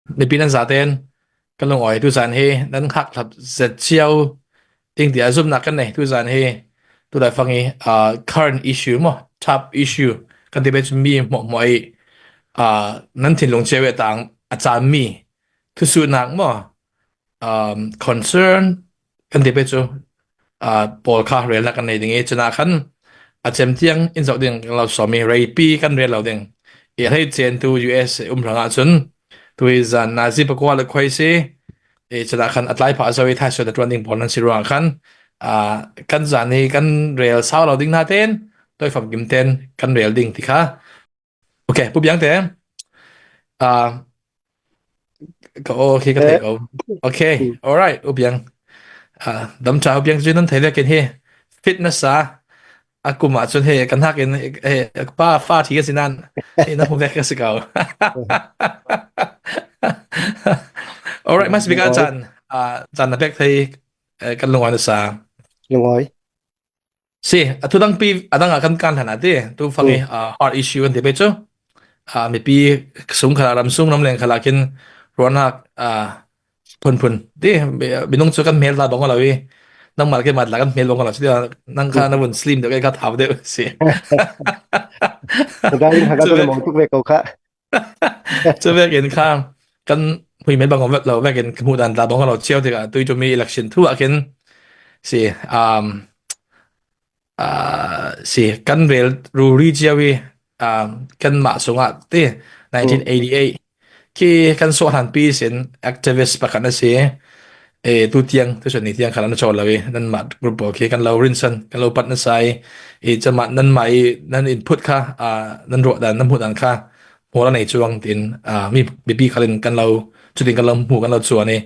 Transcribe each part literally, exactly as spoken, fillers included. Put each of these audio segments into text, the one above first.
Mipi nan zaten kan lungawi, tuzan hi nan hak hlap zet ciau ding tia zumnak kan nei. Tuzan hi tulai fang hi, ah, current issue maw, top issue kan ti pei cu mi hmuahhmuah i, ah, nan thinlung ciau i a tang a caan mi thusuhnak maw, um, concern kan ti pei cu, ah, pawl kha relnak kan nei ding i, cunah khan a cem tiang in zoh ding kan lo sawm i, reipi kan rel lo ding i, a hleice tu U S A um hrangah cun tui zan nazi pakua le khuai si i, cunah khan a tlai phah zo i, thai sual na ṭuan ding pawl nan si ruangah khan, ah, kan zan i kan rel sau lo ding naten toi famkim ten kan rel ding ti kha. Ok, Pu Biang te. Ah, ka aw khi ka thei ko. Ok, all right, U Biang. Ah, dam ṭha, U Biang cu nan thei vekin hi fitness a, a kum ah cun hi kan hak in, hi, pa fa thi ka si nan, hi na hmu vek ka si ko. All right, mas bika caan, ah, caan na pek thei, eh, kan lungawi na sa. Lungawi. Si, a thu dangpi a dang ah kan kan hlan ah ti, tu fang i, ah, heart issue kan ti pei cu, ah, mipi sung khalah, ram sung ram leng khalah khin ruahnak, ah, phunphun ti, mi-, minung cu kan hmel ta bang lo i, nangmah le keimah tla kan hmel bang lo si, nang kha na vun slim deuh, kei kha thau deuh si. Ka dai in haka tu na mong tuk ve ko kha. Cu vekin kha kan hmuihmel bang vet lo vekin ka hmuh dan tla bang lo cio tikah tui ṭum i election thu ah khin si, um, ah, si kan rel ruri cio i, um, kanmah sungah ti nineteen eighty-eight khi kan suah hlanpi sin activist pakhat a si. E, tu tiang, tu sun ni tiang khan an caw lo i, nanmah group pawl khi kan lo rinsan, kan lo pat nasa i, i, cama nanmah i, nan input kha, aa, nan ruah dan, nan hmuh dan kha hmual a nei cuang tiin, aa, mi, mipi khal in kan lo, cutin kan lo hmuh, kan lo cuan i,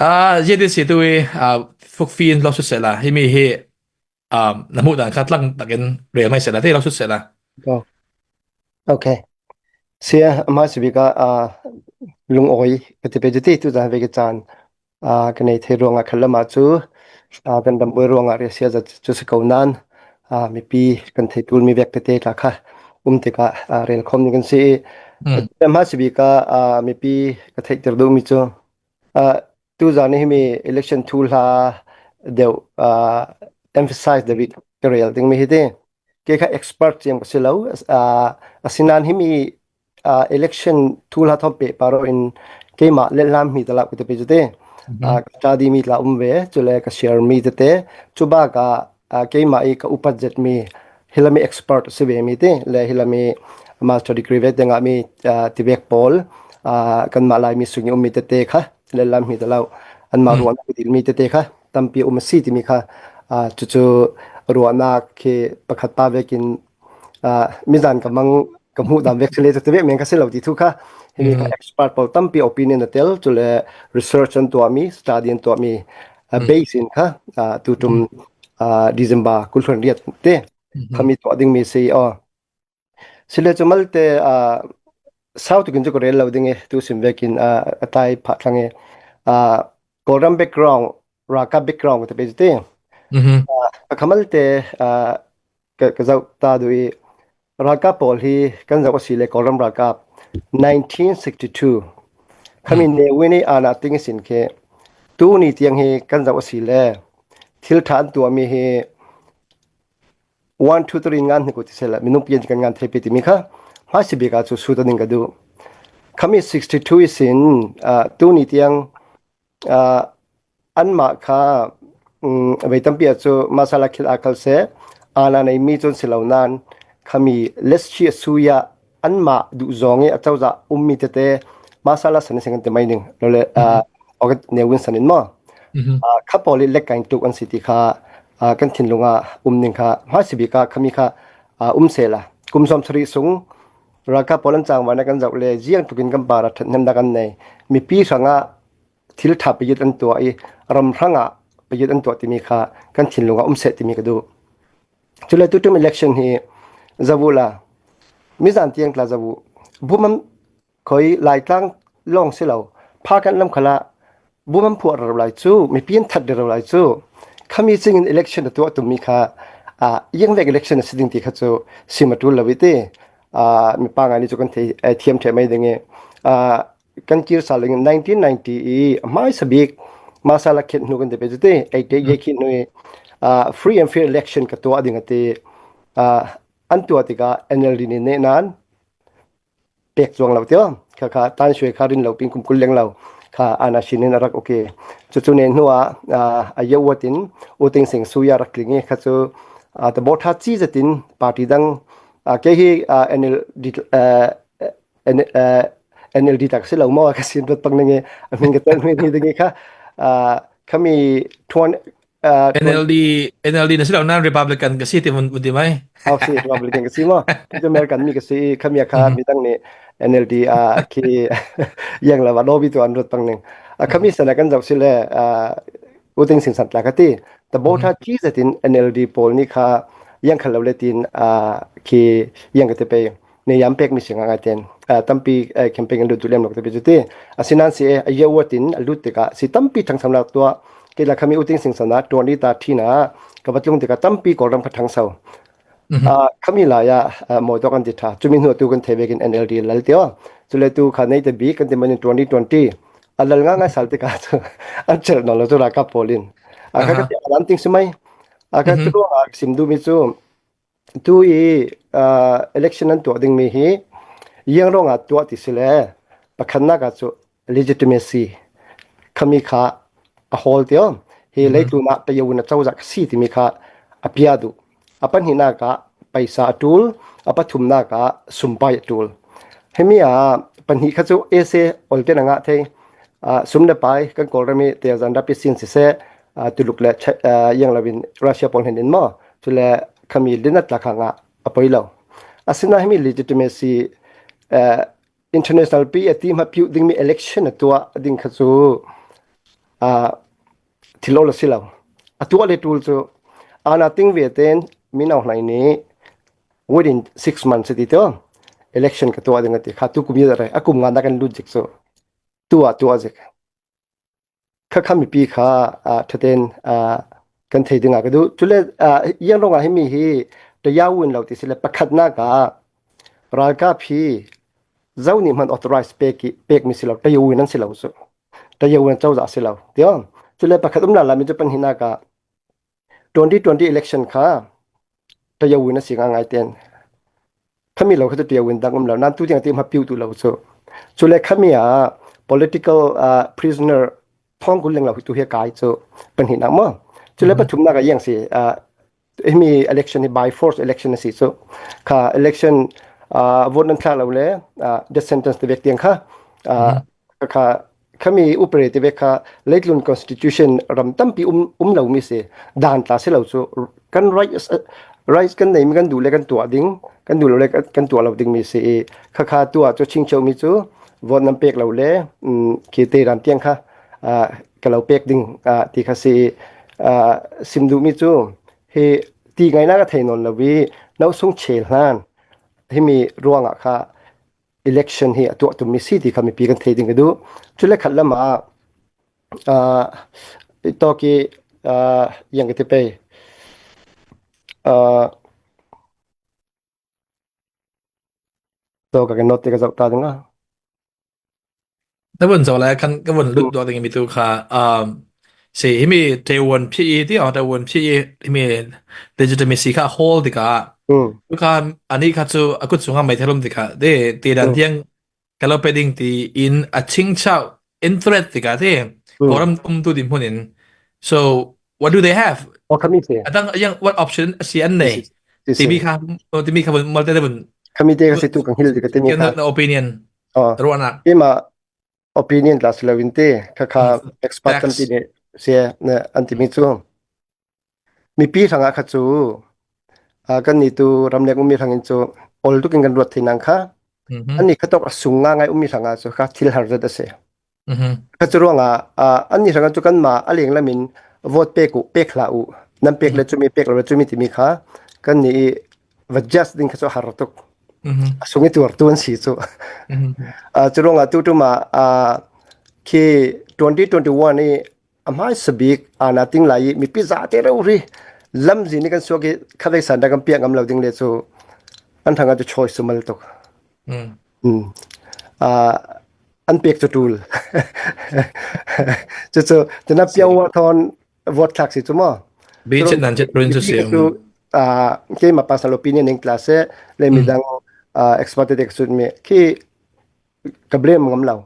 aa, ziatin si tu i, aa, fukfi in lo sut sehla, himi hi, aa, na hmuh dan kha tlang takin rel mai sehla, ti lo sut sehla. Ko. Ok. Sia, a hmaisabik ah, aa, lungawi ka ti pei cu ti, tu zan vek i caan, aa, ka nei thei ruangah khat lam ah cu, aa, kan dambuai ruangah riahsia zat cu si ko nain, aa, mipi kan thei ṭulmi vek tete tla kha um tikah, aa, rel khawm ning kan si i, mm, a hmaisabik ah, aa, mipi ka theihter duhmi cu, aa, tu zan i himi election thuhla deuh, aa, emphasize deuh i ka rel dingmi hi ti. Kei kha expert ciam ka si lo, aa, asinain himi, aa, election thuhla thawm pehpar in keimah lehlam hmi ta lo ka ti pei cu ti. Mhm. Aa, ka study mi tla um ve, cule ka share mi tete, cu bak ah, aa, keimah i ka upat zetmi, hi lam i expert a si ve mi ti, le hi lam i master degree ve te ngahmi, aa, tivek pawl, aa, kanmah Laimi sung i ummi tete kha, lehlam hmi ta lo, anmah, mm, ruahnak i dilmi tete kha tampi a um a si timi kha, aa, cucu ruahnak khi pakhat pa vekin, aa, mizan ka mang, ka hmuh dan vek si le cu tivek men kha si lo ti thu kha, himi kha, mm, expert pawl tampi opinion a tel, cule research an tuahmi, study an tuahmi, aa, mm, base in kha, aa, tu ṭum, mm, aa, December kul hluan riat te, mm, khami tuah dingmi si aw. Sile cu malte, aa, sau tukin cu ka rel lo ding i, tu sim vekin, aa, a tai phah thlang i, aa, Kawlram background, ralkap background ka ti pei cu ti. Mhm. Aa, a kha malte, aa, ka, ka zoh ta duh i, ralkap pawl hi kan zoh a si le Kawlram ralkap nineteen sixty-two. Khami, hmm, Ne Win i ana ting i sin khi tu ni tiang hi kan zoh a si le thil ṭha an tuahmi hi one, two, three ngan hnik u ti sehla, minung pian kan ngan thei pi timi kha hmaisabik ah cu sut a ning ka duh. Khami sixty-two i sin, aa, tu ni tiang, aa, anmah kha, um, vei tampi ah cu masala khilh a kal seh, ana neimi cun si lo nain, khami letshi a sui ah anmah duh zong i a cozah ummi tete masala san a si kan ti mai ning. Lole, mhm, aa, August Ne Win san in maw? Mhm. Aa, kha pawl i lek kan tuk an si ti kha, aa, kan thinlung ah um ning kha hmaisabik ah khami kha, aa, um sehla. Kum sawm sarih sung ralkap pawl an cangvan a kan zoh le ziang tukin kan par ah ṭhathnemnak an nei. Mipi hrangah thil ṭha payit an tuah i ram hrangah payit an tuah timi kha kan thinlung ah um seh timi ka duh. Cule tuṭum election hi zoh uhla, mizan tiang tla zoh uh. Bumam khoi Laitlang lawng si lo, pha kan lam khalah bumam phuah rero lai cu, mipi an that rero lai cu, khami cingin election a tuah tummi kha, aa, iangvek election a si ding ti kha cu sim a ṭul lo i ti, aa, mipa ngai nih cu kan thei, eh, thiam ṭheh mai ding i, aa, kan kir sa leng nineteen ninety i a hmaisa bik masa la khen hnu kan ti pe cu ti, eighty eight ye khin hnu i, ah, free and fair election ka tuah ding a ti, ah, an tuah tikah N L D nih neh nan pek cuang lo tiah kha kha tan sui kha rin lo pin kum kul leng lo kha ana sinin a rak uki. Cucu nen hnu ah, ah, a yau uat in U Thein Sein sui a rak tling i kha cu, ah, tabawh ṭha ci zetin party dang, ah, kei hi, ah, N L D, ah, N-, ah, N L D tak si lo maw ka sin rat pang ning i a hming ka tel hming hi ding i kha, ah, khami thuan, ah, thuan N L D, N L D na si lo nan Republican ka si ti mun, mun ti mai. Au si Republican ka si maw? Pi tu American mi ka si, khami a kha midang nih N L D a khi yang la va lobby tu an rat pang ning. A khami sana kan zau si le, ah, U Thein Sein san tla ka ti. Tabawh ṭha ci zetin N L D pawl nih kha yang kha lo le tin, ah, khi yang ka ti pei. Ni yam pek mi si nga ngai ten. Ah, tampi, eh, campaign an lut tu lem lo ka ti pei cu ti. A si nan si e, a yau uat in a lut tikah si tampi thang sam lak tuah. Kei la khami U Thein Sein sana, tuan ri ta ṭhi na, ka va tlung tikah tampi Kawlram kha thang so. Ah, khami lai ah, ah, mawi tawk an ti ṭha. Cumi hnu tu kan thei vekin N L D lal ti aw. Cule tu kha nei te bik kan ti manin twenty twenty. A lal nga ngai sal tikah cu an celh nawn lo cu ralkap pawl in. Ah, kha ka ti a lam ting si mai. Ah, kha tu ruangah sim duhmi cu tu i, ah, election an tuah dingmi hi yang ruangah tuah ti si le pakhatnak ah cu legitimacy khami kha a hawl ti aw. Hi leitlun ah pei in a cozah ka si timi kha a pia duh. A pahnihnak ah paisa a ṭul, a pathumnak ah sumpai a ṭul. Himi ah pahnih kha cu essay olten a ngah thei. Ah, sum le pai kan Kawlram i terzan rap i sin siseh, ah, Tuluk le Chi-, ah, yang lo in Russia pawl hnen in maw, cule khami linat lak ah ngah a poi lo. Asinain himi legitimacy, ah, international pi a ti hma piu dingmi election a tuah ding kha cu, ah, thil awl a si lo. A tuah le ṭul cu ana ting ve ten mi nau hlai nih within six months a ti tu election ka tuah ding a ti kha tu kum i a kum nga nak kan lut zik cu tuah tuah zik. Kha kha mipi kha, ah, ṭhaten, ah, kan thei dingah ka duh. Cule, ah, yang ruangah himi hi tayau in lo ti si le pakhatnak ah ralkap hi zo nih hman authorize pek i, pekmi si lo, tayau in an si lo cu. Tayau in cozah si lo. Tiang. Cule pakhat um lala mi cu pahnihnak ah twenty twenty election kha tayau in a si ngaingai ten. Khami lo kha tu tayau in dang um lo. Nan tu tiang ti hma piu tu lo cu. Cule khami ah political, ah, prisoner thawng kul leng lo hi tu hi a kai cu pahnihnak maw? Cule pathumnak ah yang si, ah, himi election hi by force election a si cu. Kha election, ah, vote nan thlah lo le, ah, death sentence ti vek tiang kha, ah, kha khami upre ti vek kha leitlun constitution ram tampi um, um lo mi si dan tla si lo cu kan rights, rights kan neimi kan duh le kan tuah ding, kan duh lo le kan, kan tuah lo ding mi si i kha kha tuah cu chingcheu mi cu vote nan pek lo le, um, khi te ram tiang kha, ah, ka lo pek ding, ah, ti kha si i, ah, sim duh mi cu hi ti ngainak a thei nawn lo i no sung chel hlan himi ruangah kha election hi a tuah tum mi si ti kha mipi kan thei ding ka duh. Cule khat lam ah, ah, tawk i, ah, yang ka ti pei. Ah, tawk ka note te ka zoh ta ding a. Na vun zoh lai khan ka vun lut duak ding mi tu kha, um, si himi tewon phi i ti aw, tewon phi i himi legitimacy kha hol ti kha. Tu kha ani kha cu a kut sungah mai thalum ti kha. De, ti dan tiang ka lo pe ding ti in a chingchau in threat ti kha ti. Koram um tu ti hmun in. So, what do they have? Aw khami si. A dang yang what option a si an nei? Timi kha, timi kha vun malte na vun. Khami te kha si tu kan hil ti ka timi kha. Na opinion. Aw. Ruana. Ima opinion tla si lo in ti, kha kha expert tampi nih si na an timi cu. Mipi hrangah kha cu, ah, kan ni tu ramleng ummi hrangin cu ol tukin kan ruat thei nang kha. An ni kha tawk a sung ngaingai ummi hrangah cu kha thil har zet a si. Kha cu ruangah, ah, an ni hrangah cu kanmah a lenglamin vote pek uh, pek hlah uh, nan pek le cumi, pek lo le cumi timi kha kan ni i va judge ding kha cu a har tuk. A sung i tuartu an si cu. Ah, cu ruangah tu ṭum ah, ah, khi twenty twenty-one i a hmaisa bik ana ting lai i mipi zate rori lamzin i kan suak i khavei san dah kan piah ngam lo ding le cu an hrangah cu choice cu mal tuk. Ah, an pek cu tul. Cucu, tuna piang wah thawn vote thlak si cu maw? Bichet nan chet run cu si. Cu, ah, keima personal opinion ning tla se, le midang, ah, expert te ka sut mi khi ka blame ngam lo.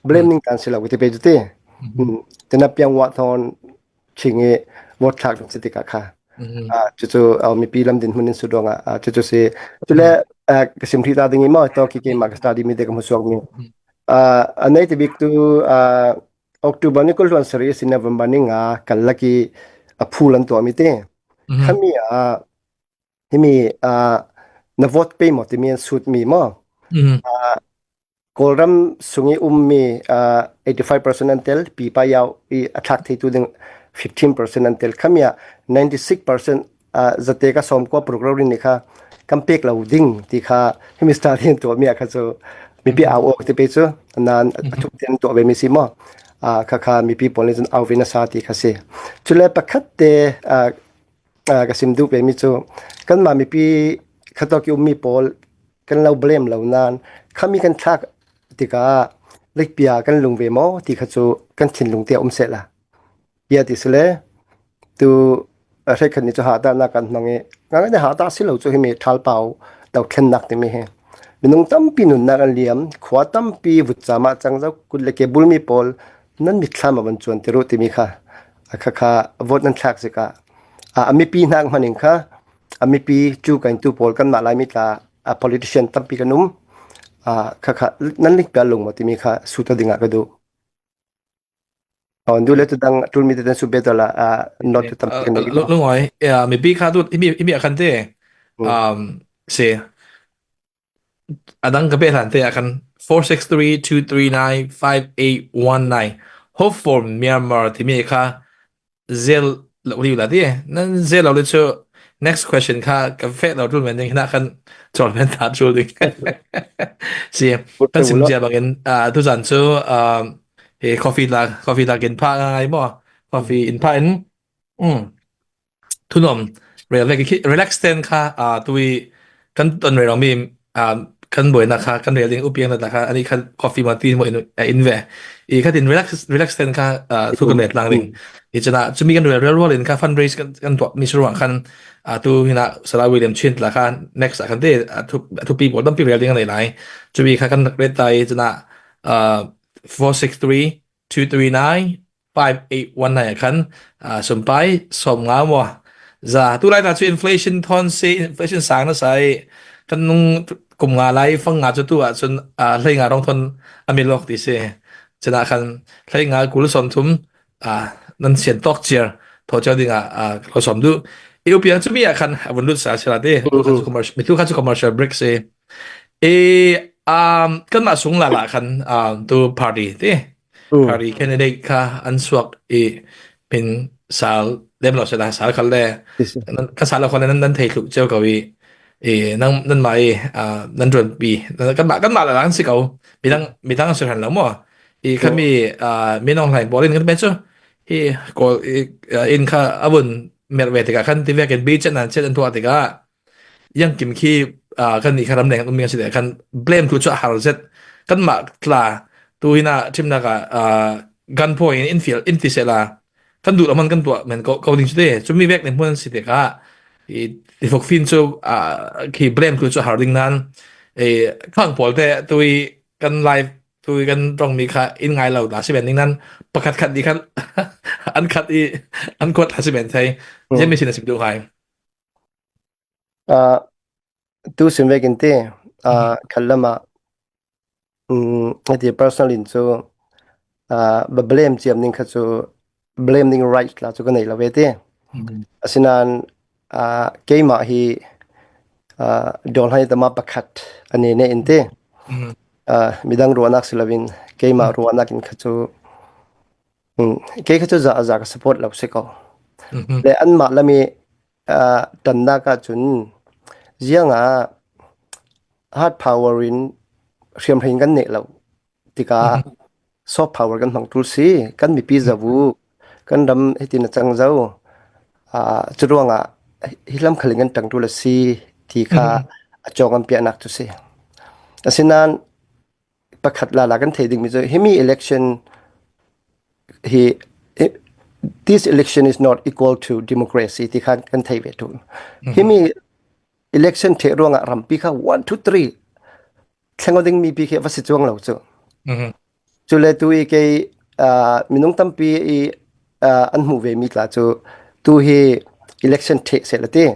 Blame ning kan si lo, ka ti pe cu ti. Hmm. Tuna piang wah thawn ching i vote thlak ding si tikah kha. Ah, cucu, ah, mipi lam din hmun in su dong ah, ah, cucu si. Cule, ah, ka sim hrih ta ding i maw, tawk i keimah ka study mi te ka hmusuak mi. Ah, a nei ti bik tu, ah, October ni kul hluan sarih si November ni nga kal lak i a phu lan tuah mi te. Khami ah, himi, ah, na vote pei maw timi an sut mi maw? Ah, Kawlram sung i ummi, ah, eighty five percent an tel, pipa yau i a thlak theitu ding fifteen percent an tel. Khami ah ninety six percent, ah, zate ka sawm kua paruk rori ni kha kan pek lo ding ti kha himi study in tuahmi ah kha cu mipi au awk ti pei cu nan a thuk ten tuah ve mi si maw? Ah, kha kha mipi pawl nih cun au ve na sa ti kha si. Cule pakhat te, ah, ah, ka sim duh pemi cu kanmah mipi khatawk i ummi pawl kan lo blame lo nan khami kan thlak tikah likpia kan lung ve maw ti kha cu kan thinlung tiah um sehla. Bia ti si le tu a hrekkhat nih cu hahtahnak kan hmang i, ngan hahta si lo cu himi ṭhalpau dothlennak timi hi minung tampi nunnak an liam, khua tampi vutcam ah cang zo, kut le ke bulmi pawl nan mitthlam ah van cuan ti ruh timi kha a kha kha vote nan thlak zik ah, a, a mipi hnak hman in kha a mipi cu kan tu pawl kanmah Laimi tla a politician tampi kan um, a, kha kha nan likpia lung maw timi kha suta dingah ka duh. Aw, an duh le tu dang a ṭulmi te ten sut bet awla, ah, not tu tampi kan nei. Lungawi, mipi kha tu himi, himi a khan te, um, si. A dang ka beh hlan te a khan four six three two three nine five eight one nine. Hope for Myanmar timi kha zel lo li la ti. Nan zel lo le chu next question kha ka feh lo tul men ding hna khan chol men ta chul ding. Si, kan sim cia bangin, ah, tu zan chu, ah, he coffee la, coffee la kin pha ngai maw? Coffee in pha in. Um. Thunom rel ve khi relax ten kha, ah, tui kan ton rel mi, ah, kan buaina kha, kan rel ding upiang na ta kha, ani khan coffee ma ti mo in, ah, in ve. I kha tin relax, relax ten kha, ah, thu kan let lang ding. I chana, chumi kan rel, rel rual in kha fundraise kan, kan tuah mi suruang khan, ah, tu hina Sala William Chin tla kha next a khan te, ah, thu, ah, thupi pawl tampi rel ding a nei lai. Chumi kha kan ret ta i chana, ah, four six three two three nine five eight one nine a khan, ah, sumpai sawm nga maw? Za, tu lai ta chu inflation thawn si, inflation sang na sa i kan nung kum nga lai fang nga cu tu ah cun, ah, hlei nga rong thawn a mi lawk ti si. Cina khan hlei nga kul sawm thum, ah, nan sian tawk ciar, thaw ciar ding ah, ah, ka lo sawm duh. I upiang cu mi ah khan a vun lut sa si la ti. Tu khan cu commercial, mi tu khan cu commercial break si. I, um, kanmah sung lala khan, um, tu party ti. Party candidate kha an suak i min sal lem lo sela sal khal le. Kan sal lo khal le nan, nan thei thluh cio ko i, i nan, nan mah i, ah, nan ṭuanpi. Kan mah, kan mah lala an si ko. Midang, midang an si hran lo maw? I khami, ah, minung hlai pawl in kan pe cu. I kawl, i, ah, in kha a vun mer ve tikah khan ti vekin bi chet nan chet an tuah tikah. Yang Kim khi, ah, kan nih kha ramleng um mi kan si te khan blame thu cu a har zet. Kanmah tla tu hina ṭhimnak ah, ah, gun point in infial, in ti sehla kan duh lo hman kan tuah men ko, ko ding cu te. Cumi vek nih hmuan si te kha i, i fok fin cu, ah, khi blame thu cu a har ding nan, eh, khang pawl te tu i kan live tu i kan ṭong mi kha in ngai lo ta si men ding nan pakhat khat dih khan an khat i an kuat ta si men thei. Ziah mi sin a sim duh hai. Ah, tu sim vekin ti, ah, khat lam ah, um, hiti personal in cu, ah, ba blame ciam ning kha cu, blame ning right la cu ka nei lo ve ti. Asinain, ah, keimah hi, ah, dawl hna i tama pakhat a ne ne in ti. Ah, midang ruahnak si loin keimah ruahnak in kha cu, um, kei kha cu za, za ka support lo si ko. Le anmah lam i, ah, ṭannak ahcun ziangah hard power in hriamhrein kan neh lo tikah soft power kan hmang ṭul si, kan mipi zo u, kan ram hitin a cang zo, ah, curuangah hi lam khal in kan ṭang ṭul a si ti kha a cawng an piahnak cu si. Asinain pakhat lala kan thei ding mi chu, himi election hi, hi, this election is not equal to democracy ti khan kan thei ve tu. Himi election theh ruangah rampi kha one, two, three thleng aw ding mipi khi va si chuang lo chu. Chule tu i kei, ah, minung tampi i, ah, an hmuh ve mi tla chu tu hi election theh seh la ti.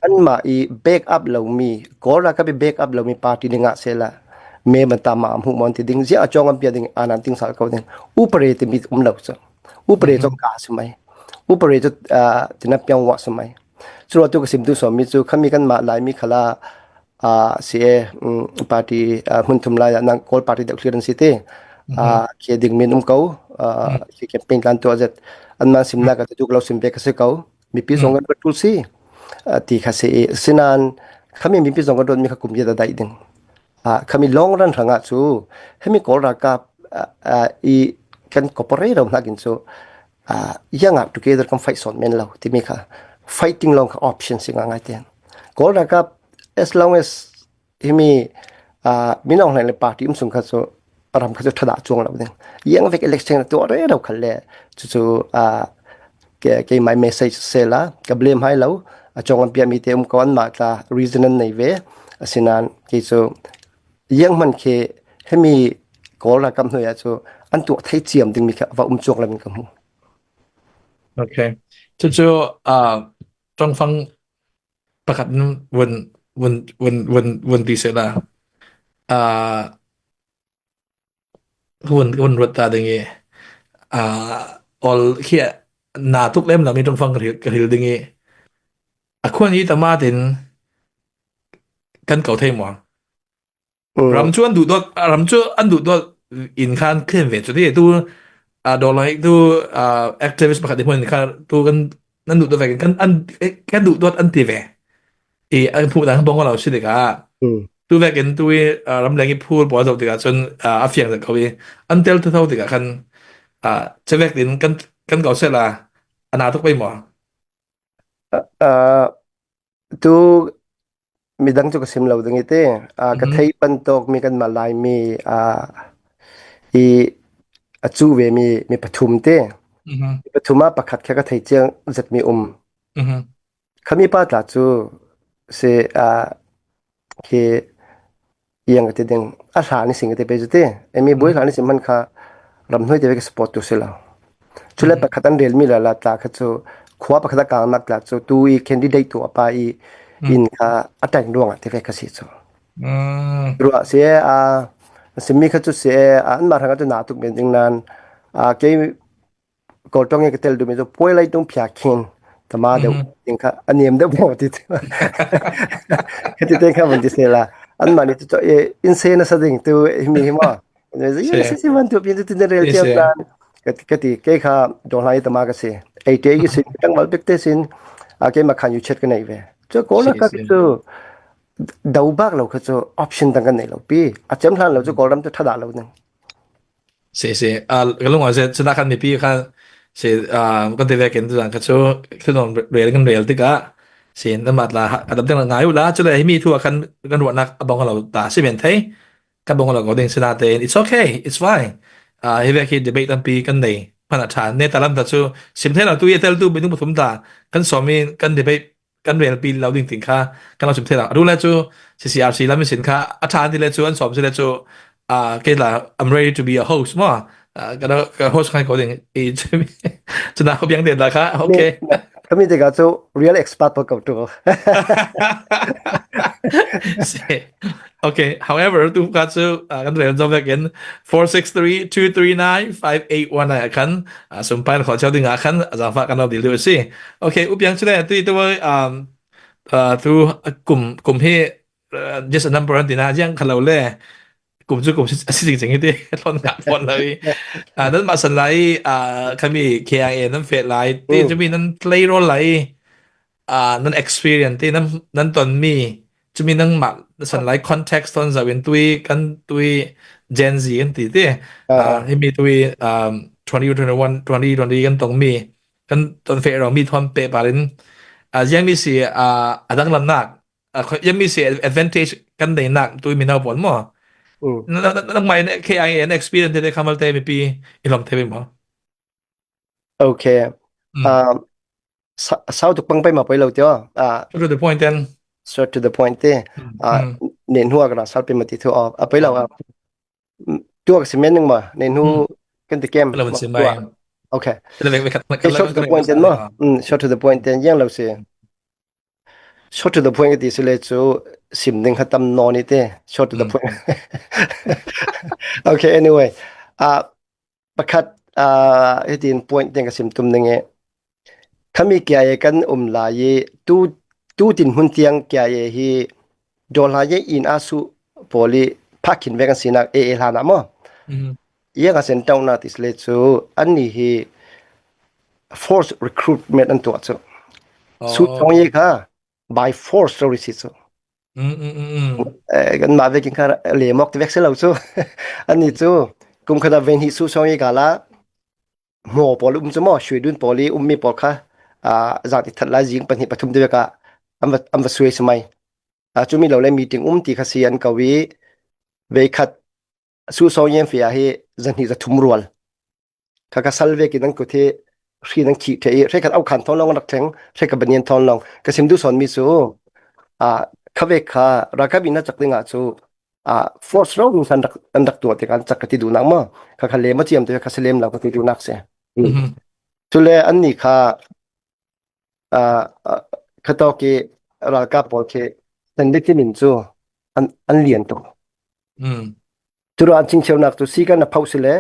Anmah i back up lo mi, Kawl ralkap i back up lo mi party ni ngah seh la, me man ta ma hmuh mawn ti ding, zia a chawng an pia ding, an an ting sal ko ding. Upare ti mi um lo chu. Upare chu ka si mai. Upare chu, ah, tina piang wa si mai. Chu tu ka sim tu so mi chu khami kan ma lai mi khala, ah, C A, um, party, ah, hmun thum lai nang Kawl party deuh thlir an si te. Ah, khi ding min um ko, ah, khi campaign tlan tu a zet. An man simna ka tu lo sim be ka si ko. Mipi zong kan tul si. Ah, ti kha si, sinan khami mipi zong kan mi kha kum ya da dai ding. Ah, khami long run ranga chu, hemi Kawl ralkap, ah, ah, i kan cooperate ro hnakin chu, ah, yanga together kan fight son men lo, ti mi kha. Fighting long kha option si nga ngai ten. Kawl ralkap, as long as himi, ah, minong hleng le party um sung kha chu, ram kha chu thada chuang lo ding. Yang vek election tu re ro kha le, chu chu, ah, ke, ke my message se la, ka blame hai lo, a chong an pia mi te um ko an ma tla, reason an nei ve, a sinan, ke chu, yang man ke, hemi Kawl ralkap hnuya chu, an tu thei chiam ding mi kha, va um chuang lo min ka hmu. Okay. Chu chu, ah, trong fang pakhat vun, vun, vun, vun, vun ti se la. Ah, vun, vun ruat ta ding i. Ah, ol khia na tuk lem la mi trong fang ka hil, ka hil ding i. A khuan i ta ma tin kan kau thei mo. Ram chu an duh dot, ram chu an duh dot in khan khen ve chu ti tu, a, dollar tu, a, activist pakhat i hmun khan tu kan, nan duh dot ve kan, an, eh, kan duh dot an ti ve. I an phu dan bong lo si dika. Tu ve kan tu i, a, ram leng i phul bo zo dika chun, a, a fiang da ko i. An tel tu tho dika khan, a, che ve din kan, kan ko se la, ana tuk bai mo. A, a, tu midang chu ka sim lo ding i te, a, ka thei pan tawk mi kan malai mi, a, i a chu ve mi, mi pathum te. Mi pathum a pakhat kha ka thei chiang zet mi um. Khami pa tla chu se, a, khi yang ka ti ding, a hla ni sing ka ti pe chu ti, emi bui hla ni sim man kha ram hnoi te ve ka support tu si lo. Chu le pakhat an rel mi la la tla kha chu, khua pakhat a kang nak tla chu, tu i candidate tu a pa i in kha a tang ruang a ti ve ka si chu. Ruah si e a, sim mi kha chu si e a, an ma rang a chu na tuk men ding nan, a, kei Kawl tawng i ka tel dum i chu puai lai tung phia khin. Tama deuh ding kha a niam deuh maw ti chu. Ka ti teng kha man ti se la. An mani chu chu, eh, in se na sa ding tu, eh, mi hi maw. An me zai, yes, yes, yes, man tu pin tu tin rel chiam nan. Ka ti, ka ti, kei kha dong lai tama ka se. Ei te i sin, tang mal pek te sin. A kei ma khan yu chet ka nei ve. Chu Kawl la ka chu dau bak lo kha chu option dang ka nei lo pi. A chem hlan lo chu Kawl ram chu thada lo ding. Si, si. A, ka lung a se, sina khan mipi khan, si, a, kan ti ve ken tu zan kha chu, thil non rel kan rel tika, si, na mat la, a dam teng la ngai u la, chu le, hi mi thu a khan, kan ruat nak, a bong lo ta, si men thei, kan bong lo ko ding sina te, it's okay, it's fine. A, hi ve khi debate tampi kan nei, pan a than, ne ta lam ta chu, sim thei lo tu, ye tel tu, mi nung pathum ta, kan som mi, kan debate, kan relpi lo ding ting kha, kan lo sim thei lo. A ru le chu, C C R C lam i sin kha, a than ti le chu, an som si le chu, a, ke la, I'm ready to be a host mo. A, ka, ka host khai ko ding, i, chu na ko biang de la kha, okay. Kami te ka chu, real expert pa ko tu. Si. Okay, however, tu kha chu, a, kan rel zo vek in, four six three, two three nine, five eight one nine a khan, a, sum pai kho chau ding a khan, a, za fa kan lo dil du si. Okay, u piang chu le, tu, tu, um, a, tu, a, kum, kum hi, a, just a number an ti na, jiang kha lo le, kum chu kum si, si jing jing hi ti, thon ka phon lai. A, nan ma san lai, a, kami K I A nan fe lai, ti chu mi nan play role lai. A, nan experience te, nan, nan ton mi, chu mi nang ma, san lai context ton za win tui, kan tui Gen Z kan ti te. A, hi mi tui, um, twenty twenty-one, twenty twenty kan tong mi, kan ton fe rong mi thon pe parin. A, yang mi si, a, a dang lam nak, a, yang mi si advantage kan nei nak tui mi nau pon mo. Mm. Nangmah in K I A na experience te kha malte mipi i lawm thei maw? Okay. Mm. Ah, sa- sau tuk pang pai mah poi lo tio. Ah, Straight to the point then. Straight to the point te. Mm, Ah, mm. Nen hua kana sal pai mah ti thu. Ah, a poi lo. Ah. Mm, tua ka simen nang ma. Nen hu Mm. kan ti kem. Lo ban Ma sim tua. Mai. Okay. Kala vek vek khat- Eh, kala short to the vek point vek then khat ma. Ah. Mm, short to the point then. Yang lo si. Short to the point ka ti si le chu sim ding kha tam no ni te. Short to the Mm. point. Okay, anyway. Ah, pakhat, ah, hitin point teng ka sim tum ning e. Khami K I A kan um lai i tu, tu tin hun tiang K I A hi dol lai i in a su poli phakin vek an sinak e e hlana mo. Mhm. Ia ka sen tau na tis le chu an ni hi force recruitment an tua chu. Su Oh. Chong Ye kha by force story si chu. Mm, mm, mm, mm. Eh, kan ma vekin kha le mok te vek se lo chu. An ni chu kum kha da ven hi Su Chong Ye kala mo pol um chu mo, shui dun poli um mi pol kha, ah, zang ti that lai zing pan hi pathum te vek a, am va, am va sui se mai. Ah, chu mi lo le meeting um ti kha si an kawi, vei khat Su Chong Ye fia hi zan hi za thum rual. Kha kha sal vekin an kut hi hri nang khi the i, hre khat au khan thon long rak theng, hre kha banian thon long. Ka sim du son mi chu, ah, kha vek kha, ra kha bi na chak ding a chu, ah, force ro nung san rak, an rak tua te kan chak ka ti du nak ma. Kha kha le ma chiam te kha se lem lau ka ti du nak se. Mm. Mhm. Chu le an ni kha, ah, ah, kha to ki ral ka pol ki sen de ki min chu an, an lian to. Mm. Chu ro an ching cheu nak chu si kan na phau si le,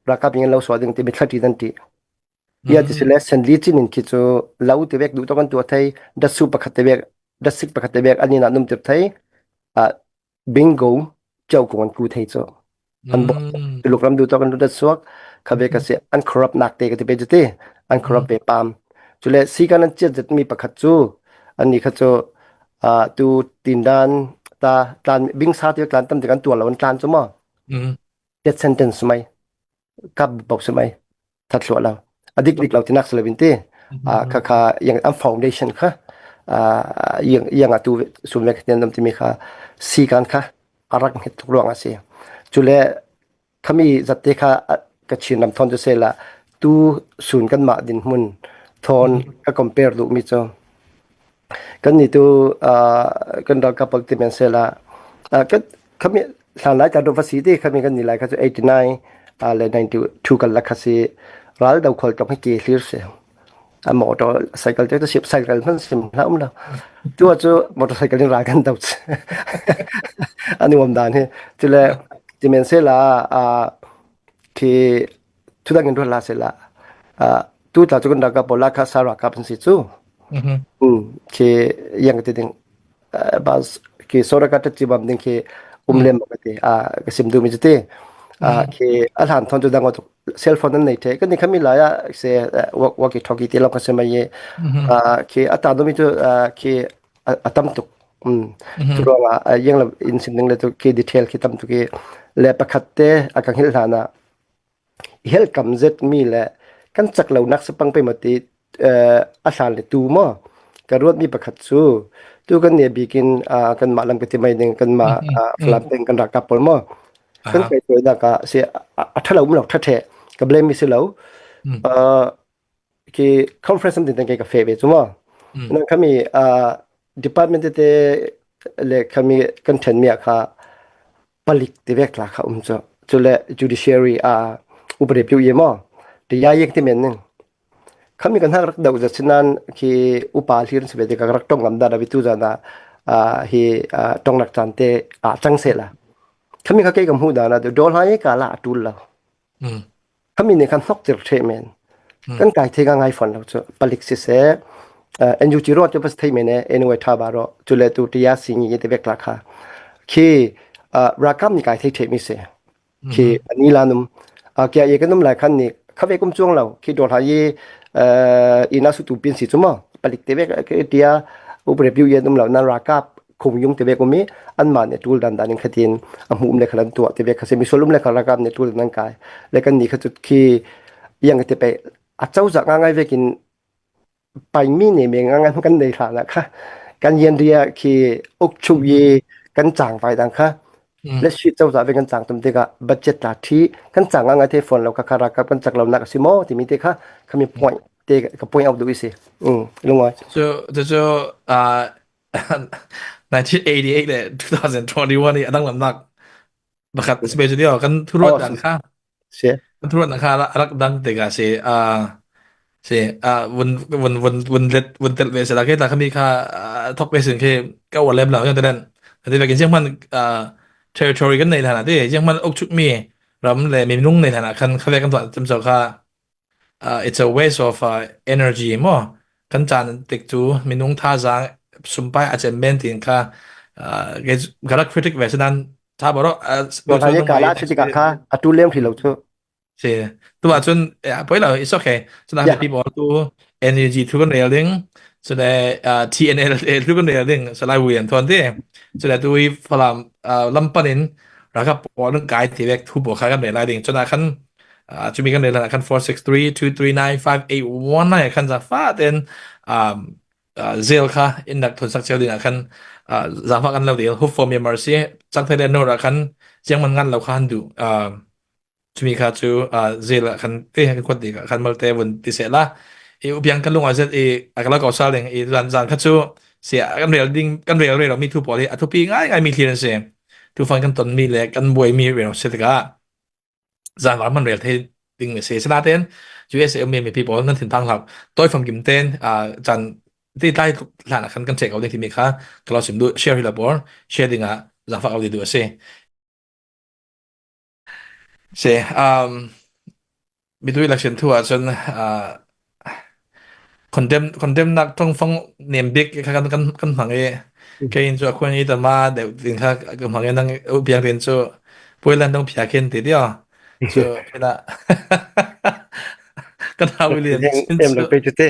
ra ka bi ngen lo so ding ti mi thla ti dan ti. Ia ti si Mm. le, sen li chin in ki chu lau te vek du to kan tua thei, da su pakhat te vek, da sik pakhat te vek, an ni na num te thei, ah, bingo, chau kong an ku thei chu. An bo, Mm. tu luk ram du to kan du da suak, kha vek ka Mhm. si, an corrupt nak te ka ti pe chu ti, an corrupt Mhm. ve pam. Chu le, si kan an chiat zet mi pakhat chu, an ni kha chu, ah, tu tin dan, ta, tan, bing sa ti kan tam ti kan tua lo an tan chu mo. Mhm. Death sentence mai. Kap bok si mai. That lua lo. A dik dik lo ti nak si lo bin ti. Mhm. Ah, kha kha yang am foundation kha. Ah, yang, yang a tu ve, sum ve kha ti nam ti mi kha. Si kan kha. A rak hit tuk ruang a si. Chu le khami zat te kha, ah, ka chin lam thon chu se la. Tu sun kan ma din mun thon Mhm. ka compare du mi chu. Kan ni tu, ah, kan ral ka pol ti men se la. Ah, kan, khami hlan lai ka do va si ti khami kan ni lai kha chu eighty nine, ah, le ninety two kan la kha si ral dau khol tong hi ki hlir se. A motorcycle te tu sip cycle man sim hla um lo. Tu chu motorcycle ni ral kan dau. Ani wam dan hi. Chu le ti men se la, ah, khi thu dang in ru la se la. Ah, tu ta chu kan ral ka pol la kha sa ra ka phan si chu. Mhm. Hmm, khi yang ti ding, ah, bas, khi sora ka ta chi bam ding khi um Mm. lem ka ti, ah, ka sim du mi ti. Ah, Mm. khi a hlan thon tu dang o tu cell phone an nei the. Kan ni khami la ya se, ah, wa-, walkie talkie ti lo ka se mai ye. Mhm. Ah, khi a ta du mi tu, ah, khi a, a tam tuk. Hmm. Mhm. Tu ro nga, ah, yang la in sim ding le tu khi detail khi tam tuk khi le pakhat te a kang hil hlana. Hel kam zet mi le kan chak lo nak sa pang pe ma ti, eh, a hlan le tu mo. Ka ruat mi pakhat chu. Tu kan ne bikin, ah, kan ma lam ka ti mai ding kan ma, Mhm. ah, Mm. Falam peng kan ra ka pol mo. Kan Aha. kai toi da ka si a, a tha lo um lo tha the. Ka blame mi si lo. Mm. Ah, khi conference am tin tang ke ka fe ve chu mo. Mm. Nang khami, ah, department te le khami kan then mi a kha palik te vek la kha um chu. Chu le judiciary a upre piu ye mo. Ti ya yek ti men ning. Khami kan hak rak dau za sinan khi upa hlir se ve te ka rak tong ngam da da vi tu za na, ah, hi, ah, tong nak chan te a chang se la. Khami kha ke kam hu da na dol ha ye ka la a tul la. Mm. Khami ne khan hnok tir the men. Mm. Kan kai the ka ngai phone lo chu. Palik si se, ah, N U G ro chu pas thei men e, anyway tha ba ro. Chu le tu ti ya si ni te vek la kha. Khi, ah, ra kam ni kai thei the mi se. Khi Mhm. ani la num. Ah, kia ye ka num lai khan ni. Kha ve kum chuang lo. Khi dol ha ye, ah, ina su tu pin si chu mo. Palik te vek, ke tia, upre piu ye num lo. Na ra kap khum yung te vek umi, an ma ne tul dan dan in khatin, a hmu um le khalan tua te vek kha se, mi sol um le khala kam ne tul dan kai. Le kan ni kha chu khi yang te pe, a chau za nga ngai vekin, pai mi ne me nga ngan kan nei hla na kha. Kan yen ria khi uk chu ye, kan chang vai dan kha. Mm. Let's see, cozah ve kan chang tum te ka budget ta thi kan chang ngai thei phone lo ka kha rakap kan chak lo nak si mo ti mi te kha kha mi point te ka point out du isi. Mm, lungawi. So, so, so, uh, nineteen eighty-eight le two thousand twenty-one ni adang lam nak. Bakat si be chu dio kan thuruat dan kha. Kan thuruat dan kha rak dang te ka si, ah, si, ah, vun, vun, vun, vun let, vun tel ve si la ke ta kami kha, ah, thok ve sin ke ka wa lem la ka den. Ati ve kin siang man, ah, territory kan nei thana ti, siang man ok chuk mi, ram le mi nung nei thana kan kha ve kan tuan tem so kha. Uh, it's a waste of, uh, energy mo. Kan chan tik chu minung tha zang sumpai a chen men tin kha, uh, ke gara critic ve sanan tha boro, uh, bo tha ye kala chu tika kha a tu lem thilo chu. Si. Tu ba chun, yeah, poi lo, it's okay. So that people tu N U G thu kan rel ding. So that, uh, T N L A thu kan rel ding. So like we and thon ti. So that we Falam, uh, lam panin rakap po nung kai ti vek thu po kha kan rel lai ding. So that kan, ah, chu mi kan rel lai kan four six three two three nine five eight one nine kan za fa ten, um, ah, zel kha in dak thun sak cheu ding a kan, ah, za fa kan lo dil hope for Myanmar si chang thai den no ra kan siang man ngan lo khan du, um, chu mi kha chu, ah, zel a kan te kan khot di kan mal te vun ti se la i upiang kan lung a zet i a ka la ko sa ding i zan zan kha chu si a kan rel ding kan rel rel mi thu po li a thu pi ngai ngai mi thlir se thu fan kan ton mi le kan buai mi rel se ka zan var man rel thei ding me se sina ten U S A mi mi people nan thin thang hlak toi fam kim ten, ah, chan ti tai hlan a khan kan check out ding ti mi kha ka lo sim du share hi la por share ding a zan fak out di du ase se, um, mi tu election thu a chun, ah, condemn, condemn nak trong fang nem bik kha kan, kan, kan hmang e. Ke in chu a khun i ta ma deuh ding kha kan hmang e nang u piang tin chu pui lan dong pia khen ti dio. Chu ina kan ha William em lo pe chu te.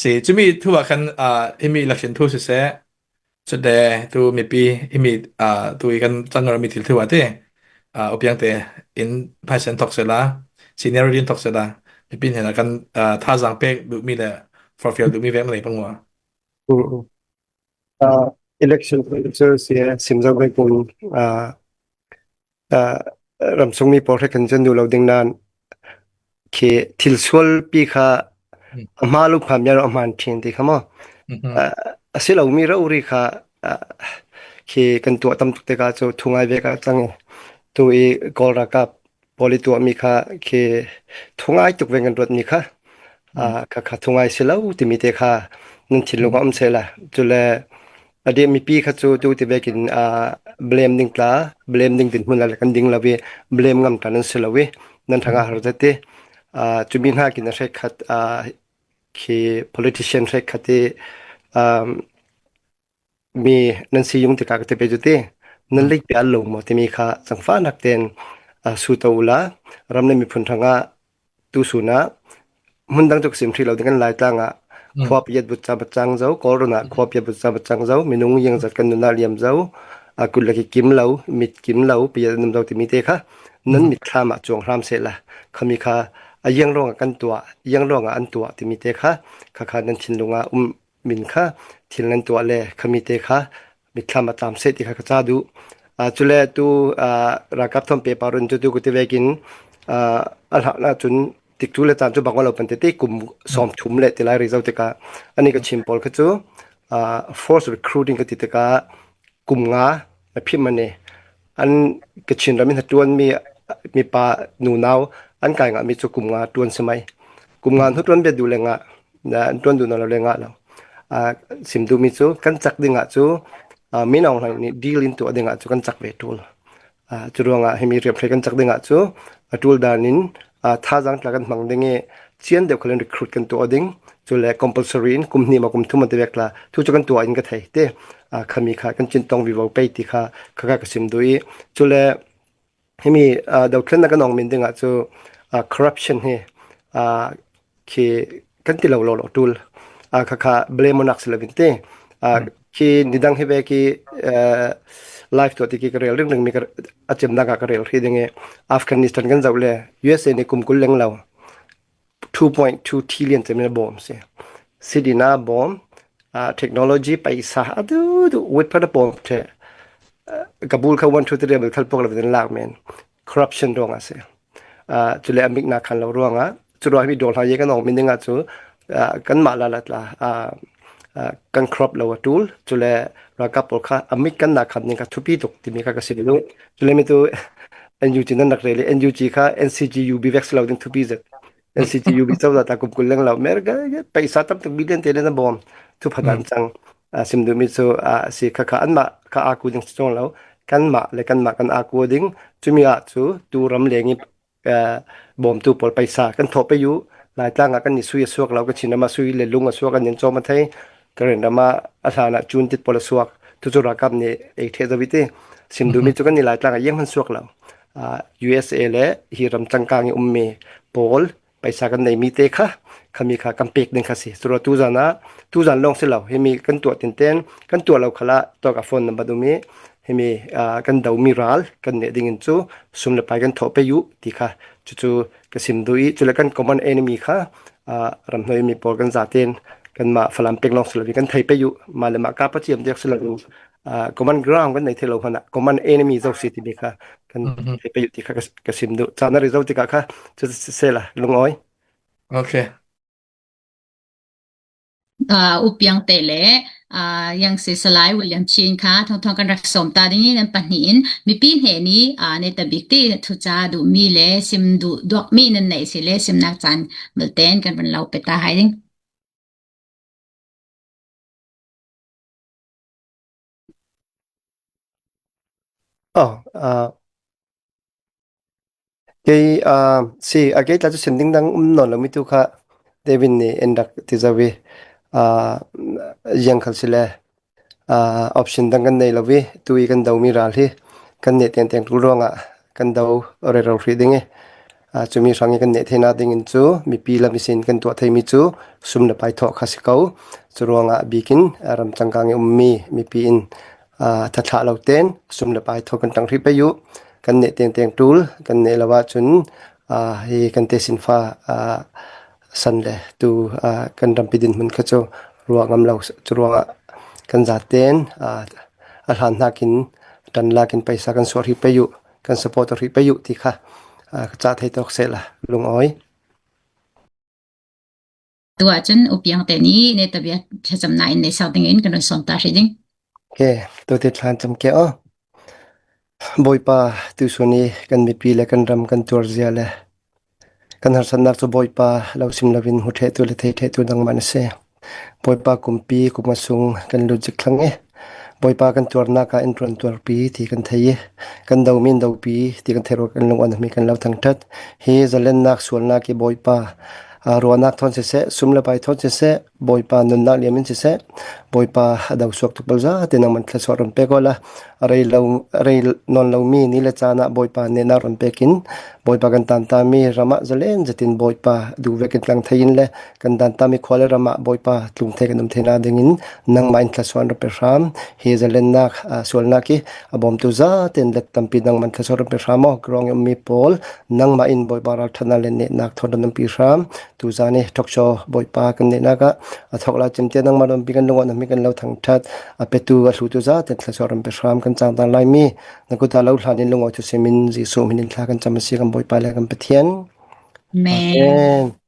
Si chu mi thu a kan, ah, himi election thu si se. Chu de tu mipi himi, ah, tu i kan chang mi thil thu a te. Ah, u piang te in phai sen thok se la. Senior rin thok se la. Mipi hena kan, ah, tha zang pek du mi le for fiel du mi vek nei pang wa. Mm, mm. Ah, election chu si sim zau ve kun, ah, ah, ramsung mi por he kan chen du lo ding nan khi thil sual pi kha a hma lu pha mia ro a hman thin ti kha mo. Ah, a si lo mi ro ri kha, ah, khi kan tuah tam tuk te ka chu thungai ve ka chang e. Tu i kol ra ka poli tuah mi kha khi thungai tuk ve kan ruat mi kha. Ah, kha kha thungai si lo ti mi te kha nan thin lu ka om se la. Chu le a dia mipi kha chu tu ti vekin, ah, blame ding tla, blame ding din hmun la kan ding lo ve, blame ngam tla nan si lo ve, nan thanga har te. Ah, chu mi hna kin a hrek khat, ah, khi politician hrek khat te, um, mi nan si yung te ka te pe chu te, nan lei pia lo mo ti mi kha chang fa nak ten, ah, su to la, ram le mi phun thanga, tu suna, hmun dang tuk sim thri lo ding kan lai tlanga, khua piat but cha bat chang zo, kol rona khua piat but cha bat chang zo, minung yang zat kan nuna liam zo, a kut la ki kim lo, mit kim lo, piat num zo ti mi te kha, nan mit thlam a chuang hram se la, kha mi kha, a yang rong a kan tua, yang rong a an tua ti mi te kha, kha kha nan thin lunga um min kha, thil nan tua le, kha mi te kha, mit thlam a tam se ti kha ka cha du. Ah, chu le tu, ah, ra kap thom pe pa run chu tu ku ti vekin, ah, a hla na chun tik tu le tan chu bang lo pan te te kum som thum le ti lai ri zo te ka. Ani ka chim pol kha chu, ah, force recruiting ka ti te ka kum nga a phim mane. An ka chin ramin ha tuan mi, mi pa nu nau, an kai nga mi chu kum nga tuan se mai. Kum nga hnu tuan be du le nga, na an tuan du na lo le nga lo. Ah, sim du mi chu kan chak ding a chu, ah, min ong hlang ni deal in tu a ding a chu kan chak ve tul. Ah, chu ruang a himi riam thei kan chak ding a chu, a tul dan in, ah, tha zang tla kan hmang ding e, chian deuh khalin recruit kan tu a ding, chu le compulsory in kum hni ma kum thum a te vek tla, thu chu kan tu a in ka thei te, ah, kha mi kha kan chin tong vi vo pei ti kha, kha ka ka sim du i, chu le, himi, ah, dau thlenna kan ong min ding a chu, ah, corruption hi, ah, khi kan ti lo lo lo tul. Ah, kha kha blame nak sila vin te. Ah, khi nidang hi ve ki, ah, live to ti ki ka rel ring ring mi ka a chem na ka ka rel ri ding e. Afghanistan kan zau le, U S A ni kum kul leng lo. Two point two trillion chem na bom se. Sidina bom, ah, technology paisa a du du wit pa na bom te. Kabul kha one two three a bel khal pok lo den lak men. Corruption ruang a se. Chule a mik na khan lo ruang a. Chu ruang mi dol ha ye kan ong min ding a chu, kanmah la la tla, kan corrupt lo a tul. Chule ralkap pawl kha a mik kan na khan ding kha thupi tuk timi kha ka sim lo. Chule mi tu N U G nan rak reli, N U G kha N C G U B vek si lo ding thupi zet. N C G U B chau ta kum kul leng lo. Mer ga, ga, paisa tam tak billion te le na bom. Thu pha dan chang. A, sim duh mi chu, a, si kha kha anmah kha a ku ding si chong lo. Kanmah le kanmah kan a ku ding. Chumi a chu tu ram leng i, a, bom tu pawl paisa kan thawh pe u. Laitlang a kan ni sui a suak lo, ka chin ama sui le lung a suak an nin chawm a thei. Ka ren rama a hlan a chun tit pawl a suak. Tu chu ralkap ni ei the zo i ti. Sim duh mi chu kan ni laitlang a iang han suak lo. A, U S A le hi ram changkang i um mi pawl paisa kan nei mi te kha, kha mi kha kan pek ding kha si. Chura tu zan a, tu zan long si lo. Hi mi kan tuah tin ten, kan tuah lo khala tawk a phone number du mi, hi mi, a, kan do mi ral, kan ne ding in chu, sum le pai kan thawh pe u, ti kha. Chu chu ka sim duh i, chu le kan common enemy kha, a, ram hnoi mi pawl kan za ten, kan ma Falam pek long si lo, kan thei pe u, ma le ma ka pa chiam dek si lo, a, common ground kan nei thei lo hana, common enemy zo si ti mi kha, kan thei pe u ti kha ka, ka sim duh. Chana result ti ka kha, chu se la, lung oi. Okay. A, U Piang te le, a, yang se Salai William Chin kha, thong thong kan rak som ta ding i nan pahni in, mipi hne ni, a, ne ta bik ti thu cha duh mi le, sim duh duak mi nan nei si le, sim nak chan bel ten kan van lo pe ta hai ding. Oh, a, kei, a, si, a, kei tla chu sim ding dang um nawn lo mi tu kha, David ni en rak ti zo i, a, ziang khal si le, a, option dang kan nei lo i, tu i kan do mi ral hi, kan ne teng teng tul ruang a, kan do rero ri ding i, a, chumi hrang i kan ne theina ding in chu, mipi lam i sin kan tuah thei mi chu, sum le pai thawh kha si ko, chu ruang a bik in, a, ram changkang i um mi, mipi in, a, thathlah lo ten, sum le pai thawh kan tang ri pe u, kan ne teng teng tul, kan ne lo a chun, a, hi kan te sin fa, a, san le tu, a, kan rampi din hmun kha chu ruah ngam lo, chu ruang a kan za ten, a, a hlan hnak in, tan lak in paisa kan suah ri pe u, kan support ri pe u ti kha, a, ka cha thei tawk se la, lung oi. Tuah chun U Piang te ni, ne ta bia thlachamna in nei sak ding in kan run som ta ri ding. Okay, tu ti thlan cham ke o. Bawipa, tu sun i kan mipi le kan ram kan tuar zia le kan harsatnak cu Bawipa lo sim lo in hmu ṭheh tu le thei ṭheh tu nangmah na si. Bawipa, kumpi kum a sung kan lut zik thlang i Bawipa, kan tuarnak ah in ṭuan tuarpi ti kan thei i kan domi in dopi ti kan theih ruangah kan lung a na hmi kan lo thangṭhat. Hi zalennak sualnak i Bawipa, aa, ruahnak thawn siseh, sum le pai thawn siseh, Bawipa nunnak liam in siseh, Bawipa a do suak tuk bal zate nangman thluasuah run pek awla, a rei lo, a rei nawn lomi ni le caan ah Bawipa nehnak run pek in, Bawipa kan tantami ram ah zalen zetin Bawipa duh vekin tlang thei in le kan tantami khua le ram ah Bawipa tlung thei kan um theihna dingin nangmah in thluasuah run pe hram. Hi zalennak, aa, sualnak i a bawmtu zate in let tampi nangman thluasuah run pe hram aw. Ka ruang i ummi pawl nangmah in Bawipa ralṭhatnak le nehnak thawn run umpi hram. Tuzan i talk show Bawipa kan neihnak ah a thawk lai cimtiang nangmah lampi kan lungawh na hmi kan lo thangṭhat, a petu a hlutu zate thluasuah run pe hram. Kan cangtan laimi na kut ah lo hlan in lungawi thusim in Jesuh hmin in thla kan cam a si kan Bawipa le kan Pathian. Amen. Amen.